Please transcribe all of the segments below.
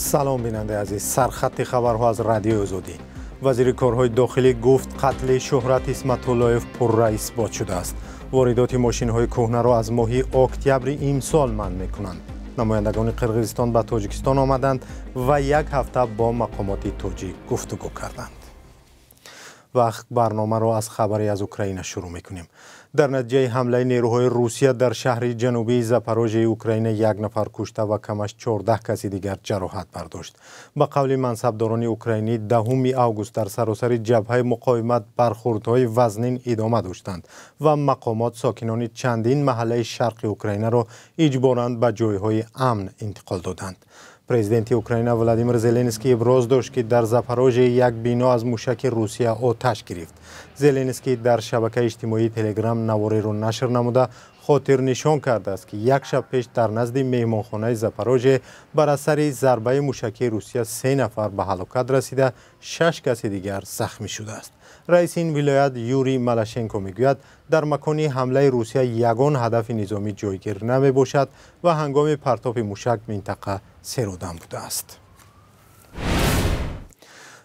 Салом, бинандаи азиз. Сархати хабарҳо аз Радиои Озодӣ. Вазири корҳои дохилӣ гуфт, қатли Шӯҳрат Исматуллоев пурра исбот шудааст. Воридоти мошинҳои кӯҳнаро аз моҳи октябри имсол манъ мекунанд. Намояндагони Қирғизистон ба Тоҷикистон омаданд ва як ҳафта бо мақомоти тоҷик гуфтугӯ карданд. Вақт барномаро аз хабаре аз Украина шурӯъ мекунем. Дар натиҷаи ҳамлаи нерӯҳои Русия дар шаҳри ҷанубии Запорожияи Украина як нафар кушта ва камаш 14 каси дигар ҷароҳат бардошт. Ба қавли мансабдорони украинӣ, 10 август дар саросари ҷабҳаи муқовимат бархурдҳои вазнин идома доштанд ва мақомот сокинони чандин маҳаллаи шарқи Украинаро иҷборан ба ҷойҳои амн интиқол доданд. Президенти Украина Владимир Зеленский иброз дошт, ки дар Запорожье як бино аз мушаки Русия оташ гирифт. Зеленский дар шабакаи иҷтимоии Телеграм навореро нашр намуда, хотирнишон кардааст, ки як шаб пеш дар назди меҳмонхонаи Запорожье бар асари зарбаи мушакии Русия се нафар ба ҳалокат расида, шаш каси дигар захмӣ шудааст. Раиси ин вилоят Юрий Малашенко мегӯяд, дар макони ҳамлаи Русия ягон ҳадафи низомӣ ҷойгир намебошад ва ҳангоми партоби мушак минтақа серодам будааст.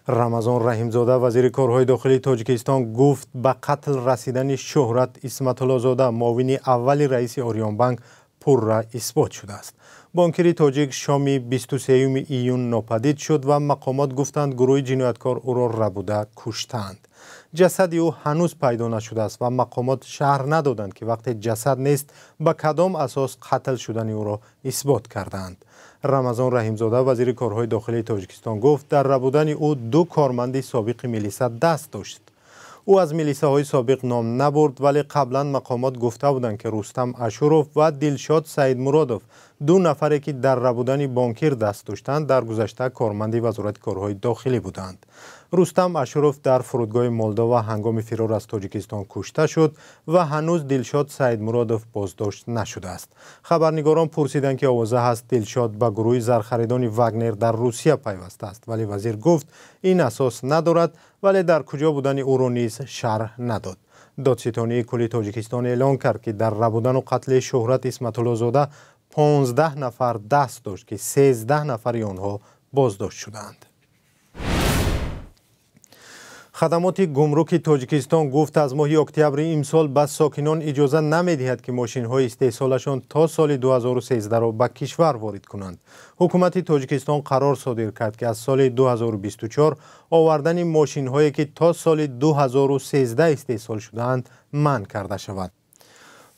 Рамазон Раҳимзода, вазири корҳои дохилии Тоҷикистон, гуфт, ба қатл расидани Шӯҳрат Исматуллозода, муовини аввали раиси Ориёнбанк, пурра исбот шудааст. Бонкири тоҷик шоми 23 июн нопадид шуд ва мақомот гуфтанд, гурӯҳи ҷинояткор ӯро рабуда куштаанд. Ҷасади ӯ ҳанӯз пайдо нашудааст ва мақомот шарҳ надоданд, ки вақте ҷасад нест, ба кадом асос қатл шудани ӯро исбот кардаанд. Рамазон Раҳимзода, вазири корҳои дохилии Тоҷикистон, гуфт, дар рабудани ӯ ду корманди собиқи милиса даст дошт. Ӯ аз милисаҳои собиқ ном набурд, вале қаблан мақомот гуфта буданд, ки Рустам Ашуров ва Дилшод Саидмуродов, ду нафаре ки дар рабудани бонкир даст доштанд, дар гузашта корманди Вазорати корҳои дохилӣ буданд. Рустам Ашуров дар фурудгоҳи Молдова ҳангоми фирор аз Тоҷикистон кушта шуд ва ҳанӯз Дилшод Саидмуродов боздошт нашудааст. Хабарнигорон пурсиданд, ки овоза ҳаст, Дилшод ба гурӯҳи зархаридони Вагнер дар Русия пайвастааст, вале вазир гуфт, ин асос надорад, вале дар куҷо будани ӯро низ шарҳ надод. Додситонии кулли Тоҷикистон эълон кард, ки дар рабудану қатли Шӯҳрат Исматуллозода 15 нафар даст дошт, ки 13 нафари онҳо боздошт шудаанд. Хадамоти гумруки Тоҷикистон гуфт, аз моҳи октябри имсол ба сокинон иҷоза намедиҳад, ки мошинҳои истеҳсолашон то соли 2013-ро ба кишвар ворид кунанд. Ҳукумати Тоҷикистон қарор содир кард, ки аз соли 2024 овардани мошинҳое, ки то соли 2013 истеҳсол шудаанд, манъ карда шавад.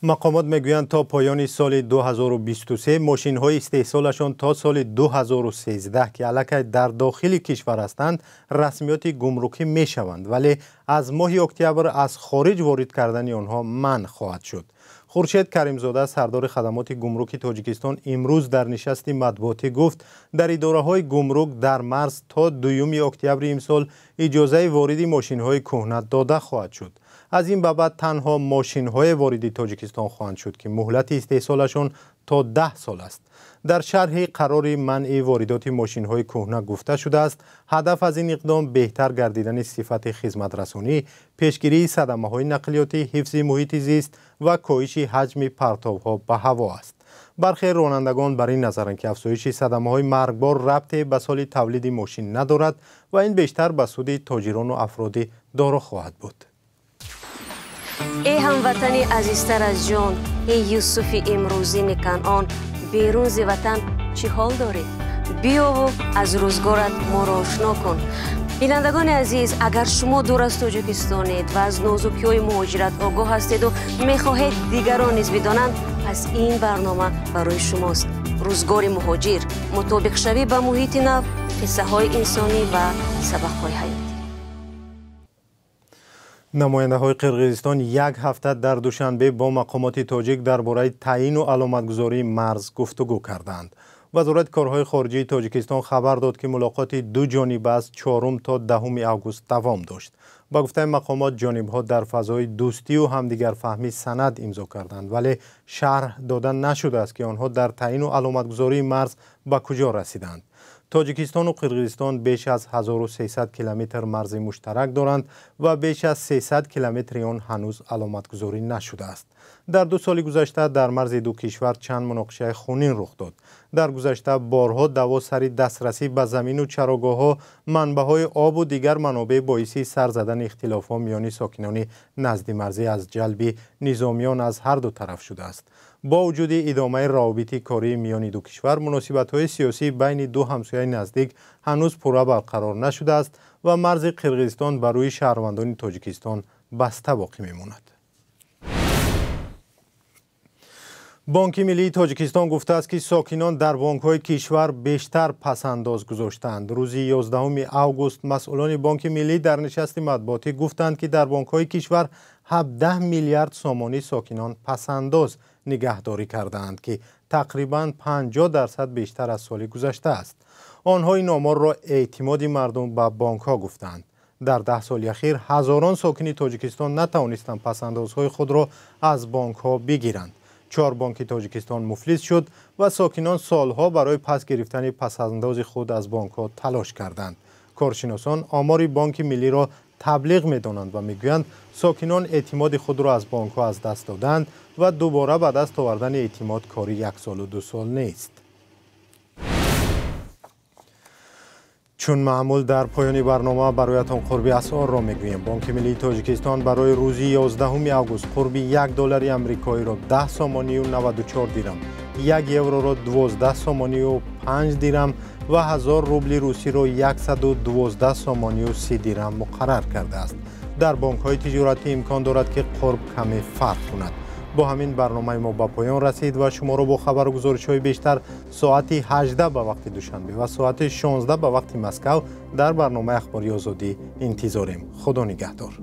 Мақомот мегӯянд, то поёни соли 2023 мошинҳои истеҳсолашон то соли 2013, ки аллакай дар дохили кишвар ҳастанд, расмиёти гумрукӣ мешаванд, вале аз моҳи октябр аз хориҷ ворид кардани онҳо манъ хоҳад шуд. Хуршед Каримзода, сардори хадамоти гумруки Тоҷикистон, имрӯз дар нишасти матбуотӣ гуфт, дар идораҳои гумрук дар марз то 2 октябри имсол иҷозаи вориди мошинҳои кӯҳна дода хоҳад шуд. Аз ин ба баъд танҳо мошинҳое вориди Тоҷикистон хоҳанд шуд, ки муҳлати истеҳсолашон то 10 сол аст. Дар шарҳи қарори манъи воридоти мошинҳои кӯҳна гуфта шудааст, ҳадаф аз ин иқдом беҳтар гардидани сифати хизматрасонӣ, пешгирии садамаҳои нақлиётӣ, ҳифзи муҳити зист ва коҳиши ҳаҷми партовҳо ба ҳаво аст. Бархе ронандагон бар ин назаранд, ки афзоиши садамаҳои маргбор рабте ба соли тавлиди мошин надорад ва ин бештар ба суди тоҷирону афроди доро хоҳад буд. Эй ҳамватани азизтар аз ҷон, эй Юсуфи имрӯзини Канъон, берун зи ватан чӣ ҳол дорӣ? Биёву аз рӯзгорат моро ошно кун. Бинандагони азиз, агар шумо дур аз Тоҷикистонед ва аз нозукиҳои муҳоҷират огоҳ ҳастеду мехоҳед дигарон низ бидонанд, пас ин барнома барои шумост. Рӯзгори муҳоҷир, мутобиқшавӣ ба муҳити нав, қиссаҳои инсонӣ ва сабақҳои ҳаёт. Намояндаҳои Қирғизистон як ҳафта дар Душанбе бо мақомоти тоҷик дар бораи таъину аломатгузории марз гуфтугӯ карданд. Вазорати корҳои хориҷии Тоҷикистон хабар дод, ки мулоқоти ду ҷониба аз 4 то 10 август давом дошт. Ба гуфтаи мақомот, ҷонибҳо дар фазои дӯстию ҳамдигарфаҳмӣ санад имзо карданд, вале шарҳ дода нашудааст, ки онҳо дар таъину аломатгузории марз ба куҷо расиданд. Тоҷикистон ва Қирғизистон беш аз 1300 километр марзи муштарак доранд ва беш аз 300 километри он ҳанӯз аломатгузорӣ нашудааст. Дар 2 соли гузашта дар марзи ду кишвар чанд муноқишаи хунин рух дод. Дар гузашта борҳо даъво сари дастрасӣ ба замину чарогоҳҳо, манбаъҳои обу дигар манобеъ боиси сар задани ихтилофҳо миёни сокинони наздимарзӣ аз ҷалби низомиён аз ҳар ду тараф шудааст. Бо вуҷуди идомаи равобити кории миёни ду кишвар, муносибатҳои сиёсӣ байни ду ҳамсояи наздик ҳанӯз пурра барқарор нашудааст ва марзи Қирғизистон ба рӯи шаҳрвандони Тоҷикистон баста боқӣ мемонад. Бонки Миллии Тоҷикистон гуфтааст, ки сокинон дар бонкҳои кишвар бештар пасандоз гузоштаанд. Рӯзи 11 август масъулони Бонки Миллӣ дар нишасти матбуотӣ гуфтанд, ки дар бонкҳои кишвар 17 миллиард сомонӣ сокинон пасандоз нигаҳдорӣ кардаанд, ки тақрибан 50% бештар аз соли гузашта аст. Онҳо ин оморро эътимоди мардум ба бонкҳо гуфтанд. Дар 10 соли ахир ҳазорон сокини Тоҷикистон натавонистанд пасандозҳои худро аз бонкҳо бигиранд. 4 бонки Тоҷикистон муфлис шуд ва сокинон солҳо барои пас гирифтани пасандози худ аз бонкҳо талош карданд. Коршиносон омори Бонки Миллиро таблиғ медонанд ва мегӯянд, сокинон эътимоди худро аз бонкҳо аз даст доданд ва дубора ба даст овардани эътимод кори 1 солу 2 сол нест. Чун маъмул дар поёни барнома бароятон қурби асъорро мегӯем. Бонки Миллии Тоҷикистон барои рӯзи 11 август қурби 1 доллари амрикоиро 10 сомонию 94 дирам, 1 евроро 12 сомонию 5 дирам ва 1000 рубли русиро 112 сомонию 30 дирам муқаррар кардааст. Дар бонкҳои тиҷоратӣ имкон дорад, ки қурб каме фарқ кунад. Бо ҳамин барномаи мо ба поён расид ва шуморо бо хабару гузоришҳои бештар соати 18 ба вақти Душанбе ва соати 16 ба вақти Москав дар барномаи Ахбори Озодӣ интизорем. Худо нигаҳдор.